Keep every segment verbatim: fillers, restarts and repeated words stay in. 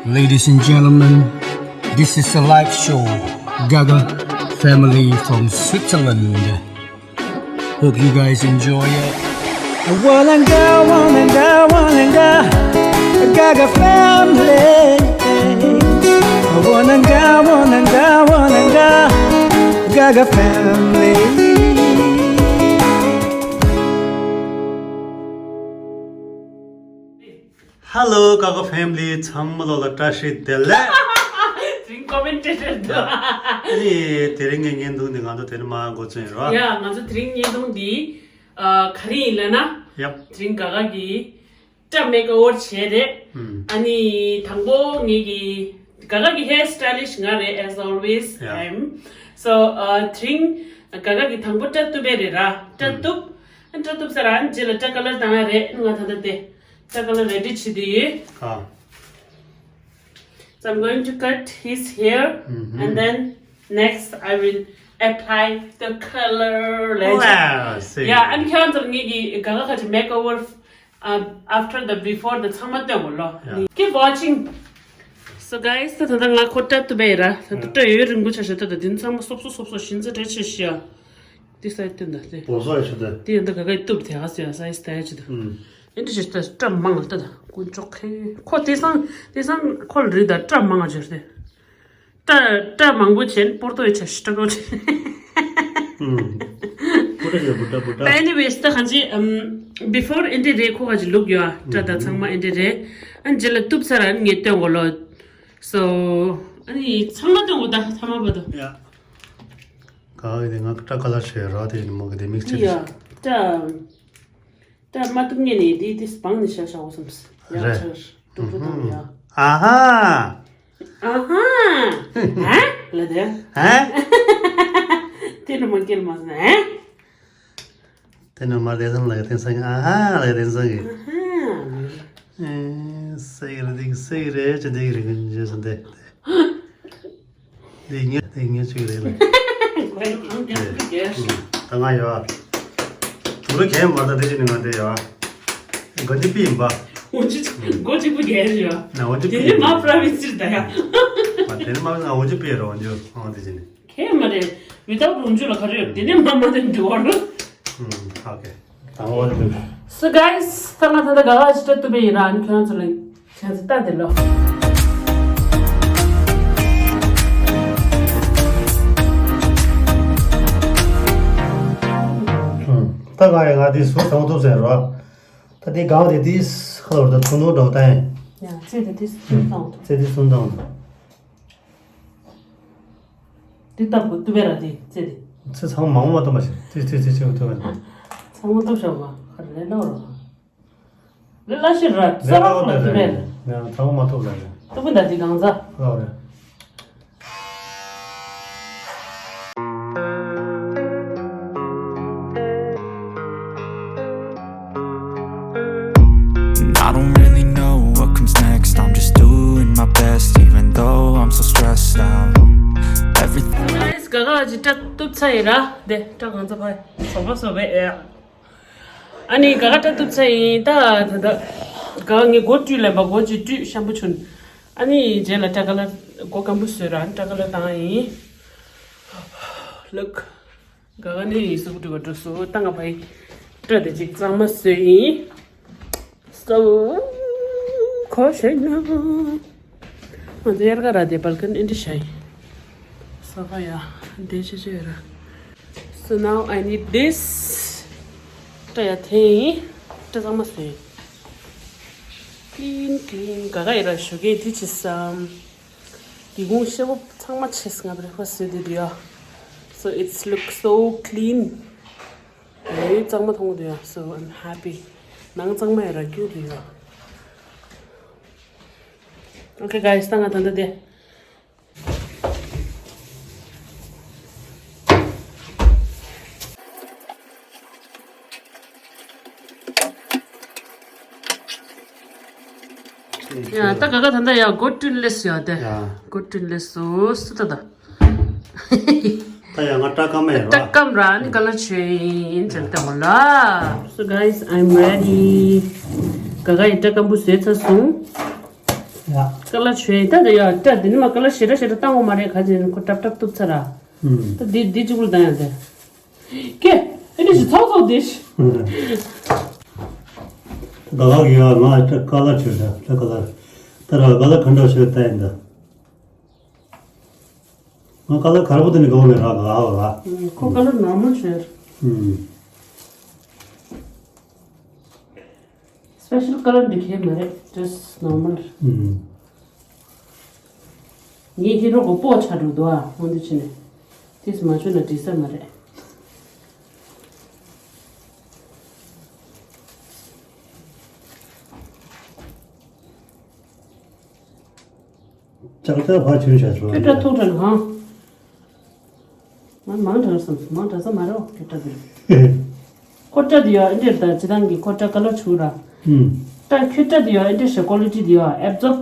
Ladies and gentlemen, this is a live show, Gaga family from Switzerland. Hope you guys enjoy it. Wananga, wananga, wananga, Gaga family. Wananga, wananga, wananga, Gaga family. Hello, Gaga family. ཚང་མ་ལོ་ལ་བཀྲ་ཤིས་བདེ་ལེགས། དེ་རིང་ཀོ་མེན་ཊེ་ཊར་འདུག་ཨ་ནི་དེ་རིང་གི་བརྙན་ཐུང་འདི་ང་ཚོ་དེ་ནས་མར་འགོ་བཙུགས་ཡིན་རོ། ཡ། ང་ཚོ་དེ་རིང་བརྙན་ཐུང་འདི་ཨ་ག་རེ་ཡིན་ལབ་ན། ཡབ། དེ་རིང་ག་ག་གི་སྐྲ་མེག་ཨོ་ཝར་བྱས་རེད། ཨུམ། ཨ་ནི་དང་པོ་ངེད་ཀྱི་ག་ག་གི་ཧེར་སི་ཊའི་ལིཤ་ང་རེད། As always, yeah. I'm so uh, དེ་རིང་ག་ག་གི་དང་པོ་སྐྲ་གཏུབ་པ་རེད་ར། སྐྲ་ཨུམ། གཏུབ། ཨ་སྐྲ་གཏུབ་ཚར། ཨ་ནི་རྗེས་ལ་སྐྲ་ཀ་ལར་བཏང་ཡ་རེད། ང་ད་ལྟ་དེ་སྐྲ་ཀ་ལར་རེ་ཌི་བྱེད་དུས་ཡོད། ཨ། So I'm going to cut his hair, mm-hmm, and then next I will apply the color later. Wow, see. Yeah, and ཁྱེད་རང་ཚོར་ངེད་ཀྱི་ག་ག་ཁ་ཅིག་མེག་ཨོ་ཝར uh, after the before the ཚང་མ་སྟོན་གོ་ལོ། Yeah. Keep watching. So guys, ད་ད་ང་ཁོ་སྐྲ་གཏུབ་པ་ཡིན་ར། ད་ད་སྐྲ་ཡོད་རིང་པོ་ཆགས་ཤག་ད་ད་དེ་ཚང་མ་སོབ་སོབ་སོབ་སོབ་ཞིམ་ཚ་དྲག་ཆེ་ཤག་དེ་སའི་སྟོན་ད་དེ། བོ་སོ་ཡ་ཆུ་དེ། དེ་ཡང་ད་ག་གའི་གཏུབ་དེ་ག་སོ་ཡ་སའི་སྟ་ཡ་ཆུ་དེ། ཨུམ། ཨེ་འདྲ་ཞིག་ད་སྐྲ་མང་ལ་ད་ད་དཀོན་མཆོག་ཁེ། ཁོ་དེང་སང་དེང་སང་ཁོ་ལ་རི་ད་སྐྲ་མང་ང་སྦྱར་ཏེ། སྐྲ་སྐྲ་མང་པོ་བྱས་ནས་སྤོར་ཏོ་ཡི་ཆ་ཞིག་སྐྲ་ཀོ་ཆེ། ཨུམ། བུ་ཏྲ་ཡ་བུ་ཏྲ་བུ་ཏྲ། But anyways, ད་གང་ཅི་ཨམ་before ཨེ་འདྲ་རེད། ཁོ་ག་ཅི་ལུག་ཡོད་ཨ། སྐྲ་ད་ཚང་མ་ཨེ་འདྲ་རེད། ཨ་རྗེས་ལ་གཏུབ་ཚར་ཨ་ངས་སྟོན་གོ་ལོ། So ཨ་ནི་ཚང་མ་སྟོན་གོ་ད་ཐ་མ་བར་དུ། ཡ། ག་གི་དེ་ང་སྐྲ་ཀ་ལར་བྱས་ར་དེ་ནི་མོ་གི་དེ་མིག་ཅིག་ཡ། སྐྲ་སྐྲ་མ་གཏུབ་ངེས་ནས་དེ་དེ་སྤང་ནས་བཞག་བཞག་འོ་བསམ། ཡ། རེད། ཆར་དུག་དུག་དང་ཡ། ཨ་ཧ། ཨ་ཧ། ཨ། ལ་དེ། ཨ། དེ་ནི་མ་སྐྱེལ་མ་སོང་ཨ། དེ་ནི་མ་དེ་སང་ལ་དེ་སང་ཨ་ཧ་ལ་དེ་སང་གི། ཨ་ཧ། ཨེ། སེ་རེ་དེ་སེ་རེ་ཅི་དེ་རེ་གི་ཇེ་སན་དེ། དེ་ཉེ་དེ་ཉེ་ཅིག་རེད་ལ། ད་ང་ཡོད། དུ་རུ་གས་མ་ད་དེ་ཅི་ནི་ང་དེ་ཡོད། ག་འདི་པི་ཡིན་པ། འོ་ཅི་གོ་ཅིག་པུ་གས་ཡོད། ན་འོ་ཅི་པི་དེ་ནི་མ་པྲ་བི་སི་ད་ཡ། ཨ་དེ་ནི་མ་ང་འོ་ཅི་པི་རོ་འདི་འོ་དེ་ཅི་ནི། ཁྱད་མ་རེད། without རུང་ཆུ་ལ་ག་རེ་ཡོད། དེ་ནས་མ་མ་དེ་འདི་བར། ཨུམ། ཨོ་ཁེ། དང་པོ་འདི། So guys, ད་ང་ད་ལྟ་ག་བ་ཞིག་སྐྲ་གཏུབ་པ་ཡིན་ར། ཨ་ནི་ཁྱེད་རང་ཚོ་ལ་ཁྱེད་ཚོ་ལྟ་དེ་ལོ། ཨུམ། ད་ག་ཡ་ང་དེ་སུ་ཚང་ཐུབ་ཟེར་རོ། ད་དེ་གང་དེ་དེ་ཁ་ལོར་ད་ཐུང་ཐུང་འགྲོ་ད་ཡིན། ཡ་ཚེ་དེ་དེ་སུ་ཚང་ཐུབ། ཚེ་དེ་སུ་ཚང་ཐུབ། དེ་ལྟ་བུ་ཏུ་བེ་ར་དེ་ཙེ་དེ། ཚེ་ཚང་མ་མང་མ་བཏུབ་མ་ཤེས། ཚེ་ཚེ་ཚེ་ཚེ་བཏུབ་བ་ན། ཚང་མ་བཏུབ་ཤོག་པ་ཧ་ལས་ལོ་རོ། ལས་ལ་ཤི་ར་ས་ར་ཁོ་ན་ཏུ་བེ་ར། ཡང་ཚང་མ་ཐུབ་ལ་རེད། ཏུ་བེ་ད་དེ་གང་ཟ། ལོ་རེད། And I don't really know what comes next. I'm just doing my best, even though I'm so stressed out. Everything. Guys, ག་ག་ཅི་སྐྲ་གཏུབ་ཚར་ཡིན་ར། དེ་སྐྲ་གང་ཚ་བ་སོ་པ་སོ་པའི་ཨེ། ཨ་ནི་ག་ག་སྐྲ་གཏུབ་ཚར་ཡིན་ད། ད་ད་ག་ངས་སྒོ་བཀྲུས་ལེན་པ་སྒོ་ཅིག་བཀྲུས་ཤམ་པུ་ཆུན། ཨ་ནི་རྗེས་ལ་སྐྲ་ཀ་ལར་སྒོ་སྐམ་པོ་བཟོས་ར་སྐྲ་ཀ་ལར་བཏང་ཡིན། Look. ག་ག་ནི་ཡིན་སུ་བཀྲུས་པ་འགྲོ་སུ་ད་ང་བའི་སྐྲ་དེ་ཅིག་གཙང་མ་བཟོས་ཡིན། སོ་ཁོ་ཤེས་ན། ང་ཚོ་དབྱར་ཁ་ར་དེ་བལ་ཀན་ཨིན་ཏི་ཤ་ཡིན། ས་ཁ་ཡ་དེ་ཤེས་ཤེས་ར། So now I need this. སྐྲ་ཡ་དེ་ཡིན། སྐྲ་གཙང་མ་བཟོས་ཡིན། Clean clean ག་ག་ཡི་ར་ཞོགས་ཀས་དེ་བྱེད་བསམ། སྒེའུ་ཁུང་ཤེལ་སྒོ་ཚང་མ་ཕྱེས་ང་བྲེག་ཕ་སི་བཟོས་དེ་དུས་ཡ། So it's look so clean. ཨེ་གཙང་མ་མཐོང་གི་འདུག་ཡ། So I'm happy. ནང་གཙང་མ་ཡ་ར་སྐྱུག་འདུག་ཡ། Okay guys, ད་ང་ད་ལྟ་དེ། ཡ་ད་ག་ག་ད་ད་ཡ་སྒོ་བཀྲུས་ལེགས་སོ་ཡ་དེ། ཡ། སྒོ་བཀྲུས་ལེགས་སོ་སུ་ད་ད། ད་ཡ་ང་སྐྲ་སྐམ་མེད་ར། སྐྲ་སྐམ་ར་ནི་ཀ་ལར་ཆོས་ཡིན་ཅན་ལྟ་མོ་ལ། So guys, I'm ready. ག་ག་ཡི་སྐྲ་སྐམ་པོ་བཟོས་ཚར་སོང་། ཡ། ཀ་ལར་བྱོས་ད་དེ་ཡ་སྐྲ་འདི་ནི་མ་ཀ་ལར་ཞེ་དྲག་ཞེ་དྲག་བཏང་དགོས་མ་རེད། ག་ཅིག་ཁོ་ཏབ་ཏབ་གཏུབ་ཚར་ར། ཨུམ། ད་འདི་འདི་གཅིག་པུ་ལ་བཏང་ཡ་དེ། ཀེ། ཨེ་འདྲ་ཞིག་ཚོགས་ཚོགས་འདི་ཞིག་ཨུམ། ད་ག་ག་གི་ཡ་ང་ཀ་ལར་བྱོས་ད་ཀ་ལར། ད་ར་ཀ་ལར་ག་འདྲ་བྱོས་ད་ཡིན་ད། ང་ཀ་ལར་གར་པོ་དེ་ནི་གའོ་མེད་ར་ག་ག་ལ། ཁོ་ཀ་ལར་ནོར་མལ་བྱོས། ཨུམ། སྤེ་ཤལ་ཀ་ལར་འདི་གས་མ་རེད། just normal། ཨུམ། ངའི་ཧི་རོ་གོ་པོ་ཆ་འགྲོ་འདུག་ཨ། འོན་ཏེ་ཕྱི་ནས་དེས་མ་བྱུང་ན་འགྲིག་ས་མ་རེད། ལྕགས་ལྕགས་ཕར་བྱོན་བྱ་ཆོག་ཁྱོད་སྐྲ་ཐུག་དྲན་ཧང་། ང་མང་དྲགས་བསམ་སོང་། མང་དྲགས་ས་མ་རེད། ཁྱོད་སྐྲ་འདི་རེད། ཁོ་སྐྲ་འདི་ཡོད་ཨེ་འདྲས་ད་ཅི་ཐང་གི་ཁོ་སྐྲ་ཀ་ལར་བྱུག་ར། ཨུམ། སྐྲ་ཁྱོད་སྐྲ་འདི་ཡོད་ཨེ་འདྲས་ཞེ་ཀོ་ལི་ཊི་འདི་ཡོད་ཨེབ་ཛོབ།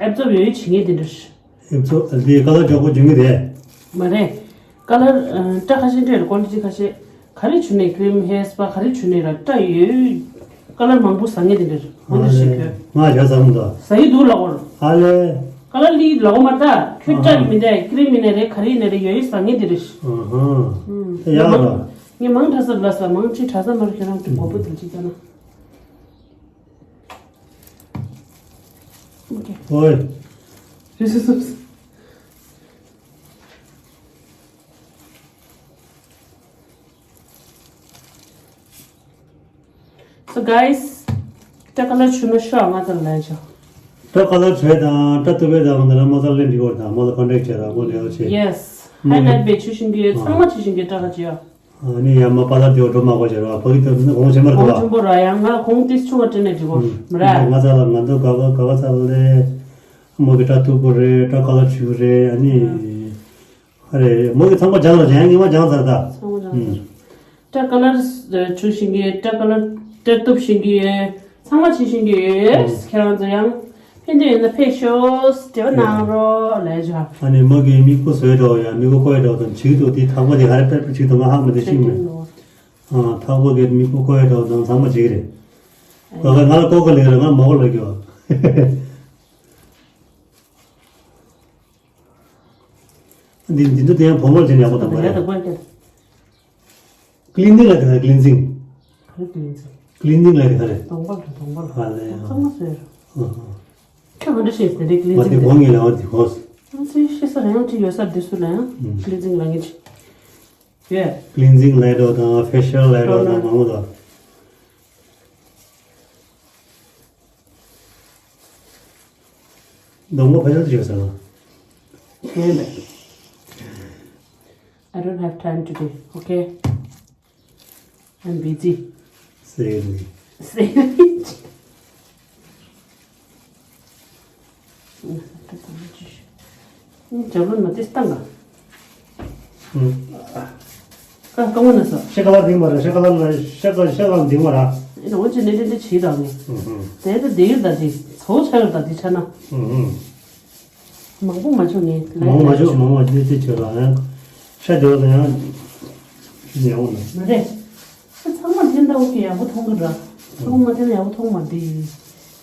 ཨེབ་ཛོབ་ཡོད་ཡོད་བྱེད་ངེས་འདི་འདྲ། ཨེབ་ཛོབ་འདི་ཀ་ལར་མགྱོགས་པོ་བྱུང་གི་རེད། མ་རེད། ཀ་ལར་སྐྲ་ཁ་ཤས་འདྲས་ཀོ་ལི་ཊི་ཁ་ཤས། ག་རེ་བྱུག་ནས་ཀི་རིམ་ཧེར་སྤ་ག་རེ་བྱུག་ནས་ར་སྐྲ་ཡོད། ཀ་ལར་མང་པོ་ཟ་ངེས་འདི་འདྲ། འོ་འདི་ཞིག་གི་ང་ཞག་ཟ་མི་འདུག་ཟ་ཡི་འདུག་ལ་འོར། ཨ་ལེ། ཀ་ལར་ལི་ལ་འོ་མ་ད། ཁྱོད་སྐྲ་ཡི་མི་འདྲ་ཀི་རིམ་ཡིན་ནས་རེད་ག་རེ་ཡིན་ནས་རེད་ཡོད་ཡོད་ཟ་ངེས་འདི་རེད། ཨ་ཧ། ཡག་ལ། ངས་མང་དྲགས་ས་ལ་ས་མང་ཆེ་དྲགས་ས་མར་ཁྱོད་རང་གི་གོ་པོ་དེ་ཅིག་ལྟ་ན། ཨོ་ཀེ། ཨོའི། རེད་སོ་སོ། So guys, སྐྲ་ཀ་ལར་བྱུག་ན་ཤོག་ང་ཚོ་ལ་ལན་ཆོག་སྐྲ་ཀ་ལར་བྱས་དང་སྐྲ་གཏུབ་པའི་དང་ང་ཚོ་ལ་མ་རྩ་ལེན་འགྲིག་གོ་དང་མ་ལ་ཀོན་ཊེག་བྱས་ར་མོ་ལེའོ་བྱས། Yes, highlight བྱས་བྱུག་བཞིན་གི་ཚང་མ་བྱུག་བཞིན་གི་སྐྲ་ཁ་ཅིག་ཡོད། ཨ་ནི་ཡང་མ་པ་ལ་དེའོ་འགྲོ་མ་གོ་བྱས་ར་ཕ་གི་དེ་ནི་གོང་ཆེན་པར་གོང་འདུག་བ། ཆེན་པོ་ར་ཡང་ང་གོང་ཏིས་ཆུང་བ་སྤྲད་ནས་འགྲིག་གོ་མི་ར། ང་ཚ་ལ་ང་ཚོ་ག་བ་ག་བ་ཚ་ལ་ལས་མོ་གི་སྐྲ་གཏུབ་གོ་རེད་སྐྲ་ཀ་ལར་བྱུག་རེད་ཨ་ནི། ཨ་རེ། མོ་གི་ཚང་མ་སྦྱངས་ལ་སྦྱངས་ངེས་མ་སྦྱངས་ཚར་ད། ཚང་མ་སྦྱངས་ཚར། སྐྲ་ཀ་ལར་བྱུག་བཞིན་གི་སྐྲ་ཀ་ལར་སྐྲ་གཏུབ་བཞིན་གི་ཡོད། ཚང་མ་བྱེད་བཞིན་གི་ཡོད། ཁྱེད་རང་ཚོ་ཡང་ཕན་ཐོགས་ཡོད་ན་ཕེབས་ཤོག་འབྲེལ་བ་གནང་རོགས་ལས་བྱ། ཨ་ནི་མོ་གི་མིག་པོ་བཟོས་འགྲོ་ཡ་མིག་པོ་བཀོད་འགྲོ་དང་བྱིས་འདུག་དེ་ཐག་པ་དེ་ག་རེ་པེར་པེར་བྱིས་འདུག་ང་ཧ་མ་དེ་ཤིང་མེད། ཨ་ཐག་པ་གི་མིག་པོ་བཀོད་འགྲོ་དང་ཚང་མ་བྱེད་ཀྱི་རེད། ཨ་ཁ་ང་ལ་ཀོ་ཀ་ལེ་ར་ང་མོ་ག་ལ་གྱོ། འདི་འདི་འདི་དེ་ཡང་བོང་བུར་དེ་ཡག་པོ་དང་པོ་རེད། ཀླིན་ཛིང་ལ་དེ་ཀླིན་ཛིང་། ག་རེ་ཀླིན་ཛིང་། ཀླིན་ཛིང་ལ་དེ་ག་རེ། གདོང་པ་ལ་གདོང་པ་ལ། ཨ་ལེ། ཚང་མ་ཟེར། ཨ་ཧ། ཁྱོད་ག་འདྲ་ཤེས་དེ་འདྲའི་ཀླིན་ང་ཛིང་དེ་དེ། གོང་ངེས་ལ་འོ་དེ་གོ། ང་ཚོའི་ཤེས་ས་ར་ཡང་ཅི་ཡོད་ས་འདི་སུ་ལ་ཡང་ཀླིན་ཛིང་ལ་ངེས་ཅི་ཡོད། ཀླིན་ཛིང་ལ་དོ་དང་ཕེ་ཤལ་ལ་དོ་དང་མང་པོ་དང་། གདོང་པ་ཕ་ཤལ་དུ་བྱོས་ཟེར་ན། ཡོད་མེད། I don't have time today, okay? I'm busy. ཟེར་ནི། ཟེར་ནི། ཇབ་རུ་མ་ཏིས་བཏང་ག་ཨ་ཀ་མོ་ན་ས། ཤེ་ཀ་ལ་འདིང་མ་ར་ཤེ་ཀ་ལ་ན་ཤེ་ཀ་ཤེ་ཀ་ལ་འདིང་མ་ར། ཨེ་ན་འོ་ཅི་ནེ་ཏེ་ཏེ་ཆི་དང་ནི། དེ་ཏེ་དེ་ཡུལ་ད་ཅི་ཚོ་ཆ་ཡོད་ད་དེ་ཆ་ན། མང་པོ་མ་བྱུང་ནི། མང་མ་བྱུང་མང་མ་ཏེ་ཏེ་ཆོད་ལ་ཡང་ཤ་དེ་བ་ལ་ཡང་ཉེ་བོ་ན། མ་རེད། ས་ཚང་མ་འཐེན་ད་འོ་ཀེ་ཡག་པོ་མཐོང་གི་ར། ཚང་མ་འཐེན་ན་ཡག་པོ་མཐོང་མ་འདི།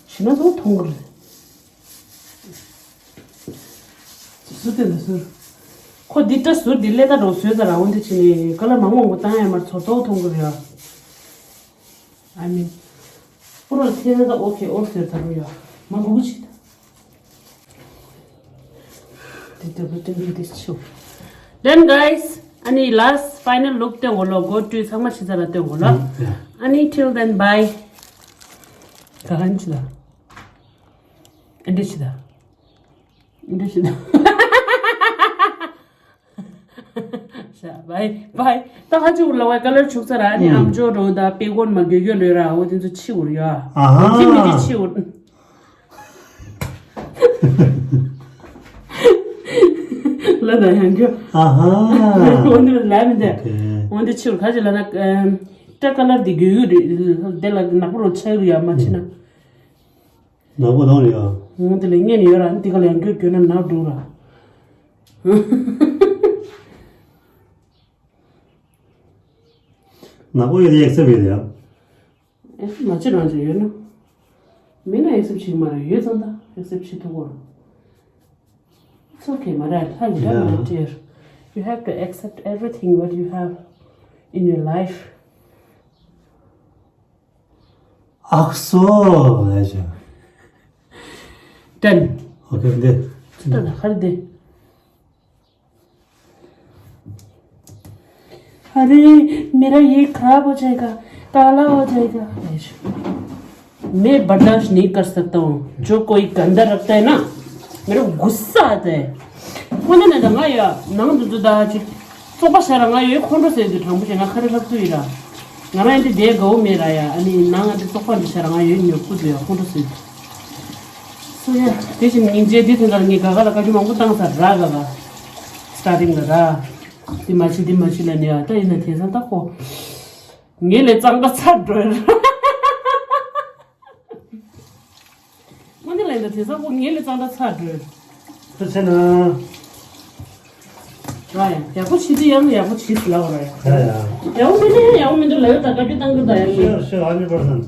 ཤི་ན་ཚོ་མཐོང་གི་རེད། ཟུར་དེ་ལ་ཟུར། ཁོ་འདི་སྐྲ་ཟུར་འདི་ཀླད་ད་འགྲོ་ཟོས་ད་ར་འོ་འདི་ཕྱི་ནས་ཀ་ལ་མང་མང་པོ་བཏང་ཡ་མར་ཚོ་ཏོག་མཐོང་གི་རེད་ཨ། I mean ཕོ་རོ་ཐེ་ན་ད་ཨོ་ཁེ་ཨོ་ཟེར་ད་རུ་ཡ་མ་གུ་གུ་ཆི་ད། འདི་ད་བུ་ཏིང་གི་འདི་ཆུ། Then guys, ཨ་ནི་last final look སྟོན་གོ་ལོ། གོ་ཏུ་ཚང་མ་ཕྱི་ཚ་ལ་སྟོན་གོ་ལོ། ཨ་ནི་till then bye. ག་ག་ནི་ཆི་ད། ཨ་འདི་ཆི་ད། འདི་ཞིག་ན། ཤ་བའི་བའི། ད་ཧ་ཅི་འུར་ལ་བའི་ཀ་ལར་བྱུག་ཚར་ཨ་ནི་ཨམ་ཅོག་འགྲོ་ད་པེ་གོན་མ་གྱོད་གྱོད་ལོས་ར་འོ་དེ་ཚོ་ཕྱི་འུར་ཡོད་ཨ། ཨ་ཧ། ཅི་མི་དེ་ཕྱི་འུར། ལ་ད་ཡང་གྱོད། ཨ་ཧ། འོ་འདི་ལ་མི་འདི། ཨོ་ཁེ། འོ་འདི་ཕྱི་འུར་ག་ཅི་ལ་ན། སྐྲ་ཀ་ལར་འདི་གྱོད་གྱོད་རེད་དེ་ལ་ནག་པོ་རོ་ཆགས་རེད་ཡ་མ་ཕྱི་ན། ནག་པོ་དང་རེད་ཨ། ངོ་དེ་ལས་ངན་ཡོད་ར་འདི་ག་ལ་ཡང་གྱོད་གྱོད་ན་ནག་འགྲོ་ར། ནག་པོ་ཡོད་དེ་ཡག་སེ་བས་ཡ། ཨེ་མ་ཅི་རང་ཅི་ཡོད་ན། མིན་ན་ཡག་སེ་ཅིག་མ་རེད་ཡོད་ཙང་ད། It's okay, my dear. You have to accept everything what you have in your life. ཨག་སོ་ལས་བྱུང་། Done. Okay, འདི། ད་ད་ཧར་འདི། अरे, मेरा ये खराब हो जाएगा, काला हो जाएगा। मैं बर्दाश्त नहीं कर सकता हूँ। जो कोई गंदा रखता है ना, मेरे को गुस्सा आता है। ཁོ་ན་ན་ད་ང་ཡ་ནང་དུ་འཛུལ་ད་ཅིག་བཙོག་པ་ཤ་ར་ང་ཡོད་ཁོང་ཁྲོ་ཟེར་དུས་དྲང་པོ་ཞེ་ང་ཁ་ར་ལྷག་ཏུ་ཡིན་ར། ང་རང་ཡིན་དུས་དེ་དགའ་བོ་མེད་ར་ཡ། ཨ་ནི་ནང་ང་དེ་བཙོག་པ་འདི་ཤ་ར་ང་ཡོད་ཉོ་ཁུ་དུ་ཡ་ཁོང་ཁྲོ་ཟེར་དུས། སོ་ཡ། དེ་བཞིན་སྙིང་རྗེ་འདི་དོན་དག་ངས་ག་ག་ལ་བཀའ་བཀྱོན་མང་པོ་བཏང་ཚར་ར་ག་ག starting ལ་ར། འདི་མ་བྱེད་འདི་མ་བྱེད་ལ་ནི་ཡ་ད་ཡིན་ན་དེང་སང་ད་ཁོ། ངས་ལས་གཙང་པ་ཚར་འགྲོ་ཡ་ར། མ་འདི་ལ་ཡིན་ད་དེང་སང་ཁོ་ངས་ལས་གཙང་པ་ཚར་འགྲོ་ཡ་ར། ཁྱོད་ཚེ་ན། ང་ཡང་ཡག་པོ་བྱེད་དུས་ཡང་ཡག་པོ་བྱེད་ལབ་ར་ཡ། ཡ་ཡ། ཡག་པོ་མིན་ན་ཡང་ཡག་པོ་མི་འདུག་ལབ་ཡོད་ད་བཀའ་བཀྱོན་བཏང་གི་ད་ཡང་ངས། Sure, sure, hundred percent.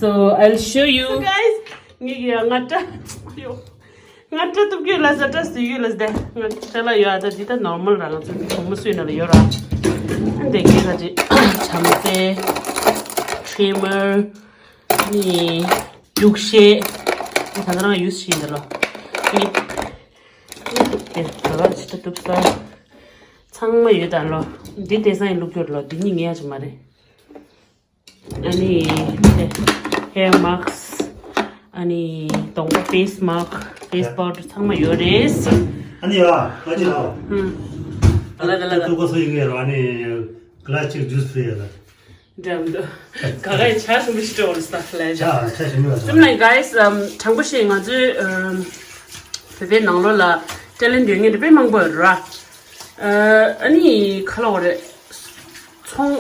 So I'll show you. So guys, ངས་ཀྱི་ཡང་ང་ཏྲ་ཡོ། ང་ཏྲ་གཏུབ་ཀྱི་ལ་ཟ་ཏྲ་སུ་ཡོད་ལ་ཟ་ང་ཏྲ་ལ་ཡོད་ཨ་ད་འདི་ད་normal ར་ང་ཚོ་གི་གོང་མོ་སུའི་ན་ལ་ཡོད་ར། འདི་གི་ཁ་ཅིག་བྱམས་བརྩེ། trimmer། ནི། རྒྱུག་ཤེས། ད་ལྟ་རང་ཡུས་ཤེས་འདི་ལོ། clip། དེ་ག་ག་ཅི་ད་གཏུབ་ས། ཚང་མ་ཡོད་ད་ལོ། འདི་དེང་སང་ཡི་ལུག་སྐྱོར་ལོ་འདི་གཉིས་ངས་ཅི་མ་རེད། ཨ་ནི། དེ། hair mask། ཨ་ནི། གདོང་པ་face mask། face powder ཚང་མ་ཡོད་རེད། ཨ་ནི་ཡ། ཨ་ཅི་ལ། ཧུམ། ལ་ད་ལ་ད། ཏུ་གོ་སོ་ཡིན་ངེས་རོ་ཨ་ནི། glass ཅིག་juice free ཡ་ད། འགྲམ་དུ། ག་ག་ཡི་ཆ་ཞིམ་པོ་ཞིག་སྤྲོ་བར་ས་ལས་ཆ་ཆ་ཞིམ་པོ་ལ་ས། ཙམ་ལ་guys ཨམ་དྲང་པོ་ཞིག་ང་ཚོའི་ཨམ་བོད་པའི་ནང་ལོགས་ལ་talent ཡོད་མཁན་དེ་དཔེ་མང་པོ་ཡོད་ར། ཨ་ནི་ག་ལ་བ་རེད། ཚོང་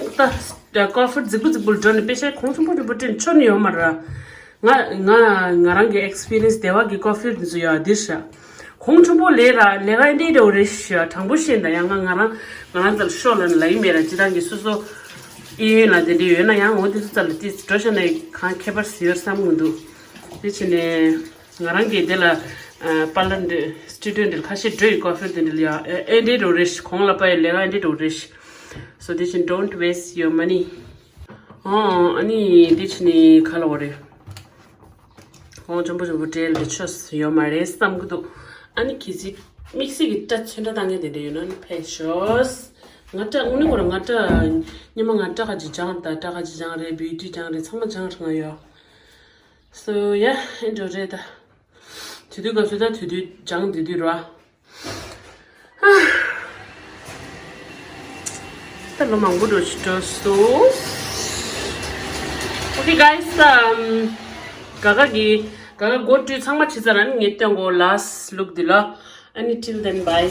ད་coiffure རྫིག་པོ་རྫིག་པོ་ལ་འགྲོ་ནས་པེ་ཤ་གོང་ཆེན་པོ་ཆེན་པོ་སྤྲད་ནས་ཆོ་ནི་ཡོད་མ་ར། ང་ང་ང་རང་གི་experience སྡེ་བ་གི་coiffure འདི་ཚོ་ཡོད་འདིར་ཤ། གོང་ཆེན་པོ་ལས་ར་ལས་ཀ་འདི་འདྲ་བོ་རེད་ཤ། དྲང་པོ་བཤད་ན་ཡང་ང་ང་རང་ང་རང་ཚོ་ལ་ཤོག་ལ་ལ་ཡིན་མེད་ར་སྤྱི་བཏང་གི་སོ་སོ་ཨི་ཡོན་ལ་དེ་འདྲ་ཡོད་ན་ཡང་འོ་དེ་ཚོ་ཚ་ལ་ཏིས་འགྲོ་ཤ་ན་གང་ཁྱད་པར་ཟེར་བསམ་གི་འདུག་དེ་བྱས་ནས་ང་རང་གི་དེ་ལ་པར་ལར་འདི་སི་ཊུ་ཌི་ཡོ་འདི་ལ་ཁ་ཤས་འགྲོ་ཡི་coiffure འདི་འདྲ་ལ་ཡང་ཨེ་འདྲ་འདྲ་བོ་རེད་ཤ། གོང་ལ་པ་ཡི་ལས་ཀ་ཨེ་འདྲ་འདྲ་བོ་རེད་ཤ། So this is don't waste your money. ཨོ། ཨ་ནི་འདི་ཕྱི་ནི་ཁ་ལོ་རེད། ཨོ་ཆེན་པོ་ཆེན་པོ་འབྲེལ་འདི་ཆོས་ཡོད་མ་རེད་བསམ་གི་འདུག་ཨ་ནི་གི་ཟི་དམིགས་བསལ་གྱི་སྐྲ་ཚོན་ཁྲ་བཏང་མཁན་དེ་འདྲ་ཡོད་ན་ནི་ཕེབས་ཤོག་ང་སྐྲ་དངོས་གནས་ཁོ་རང་ང་སྐྲ་ཉི་མ་ང་སྐྲ་ཁ་ཅིག་སྦྱངས་ད་སྐྲ་ཁ་ཅིག་སྦྱངས་རེད། བིའུ་ཊི་སྦྱངས་རེད། ཚང་མ་སྦྱངས་རེད་ང་ཡོད། So yeah ཨེ་འགྲོ་རེད་ད། དུས་དུས་སྐབས་སུ་ད་དུས་དུས་སྦྱངས་དུས་དུས་ར། ད་ལོ་མང་པོ་འགྲོ་ཞིག་འགྲོ་སོང་། Okay guys ཨམ། ག་ག་གི་ག་ག་go to ཚང་མ་བྱེད་ཚར་ཨ་ནི་ངས་སྟོན་གོ last look འདི་ལ། ཨ་ནི་till then bye.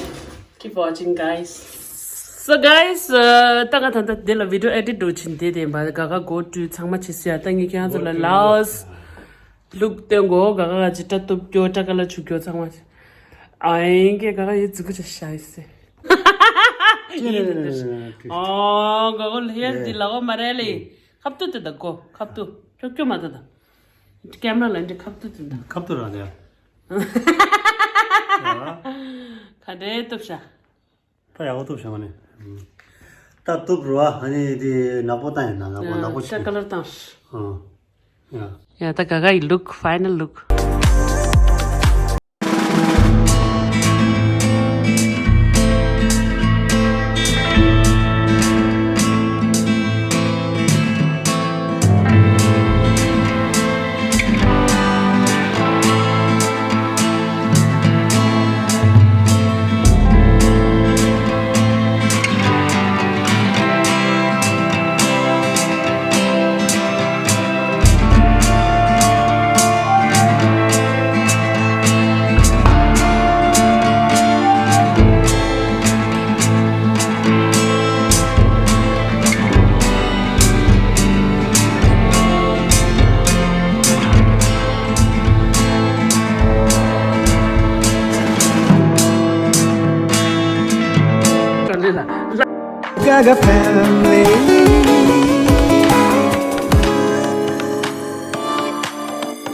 Keep watching guys. So guys ད་ག་ད་ད་འདི་ལ་video edit འགྲོ་ཕྱིན་དེ་དེ་བ་ག་ག་go to ཚང་མ་བྱེད་ཚར་ད་ངས་ཁྱེད་རང་ཚོ་ལ་last look སྟོན་གོ་ག་ག་ག་ཅི་སྐྲ་གཏུབ་སྐྱོ་སྐྲ་ཀ་ལ་ཆུ་སྐྱོ་ཚང་མ། ཨ་ཡིན་གེ་ག་ག་ཡི་ཙི་གུ་ཅི་ཤ་ཡི་སེ། ཨོ་ག་གོ་ལྷེར་འདི་ལ་གོ་མ་རེད་ལེ། ཁབ་ཏུ་དེ་ད་གོ་ཁབ་ཏུ་ཁྱོ་ཁྱོ་མ་ད་ད། ཀེམ་ར་ལ་འདི་ཁབ་ཏུ་དེ་ད། ཁབ་ཏུ་ར་ལེ། ག་འདྲེ་གཏུབ་ཤ། ད་ཡག་པོ་གཏུབ་བྱུང་བ་ནི། ད་གཏུབ་རུ་བ་ཨ་ནི་དེ་ནག་པོ་བཏང་ཡིན་ན་ནག་པོ་ནག་པོ་ད་ཆེ། ཀ་ལར་བཏང་། ཨ། ཡ། ཡ་ད་ག་ག་ཡི་look final look. Gaga family.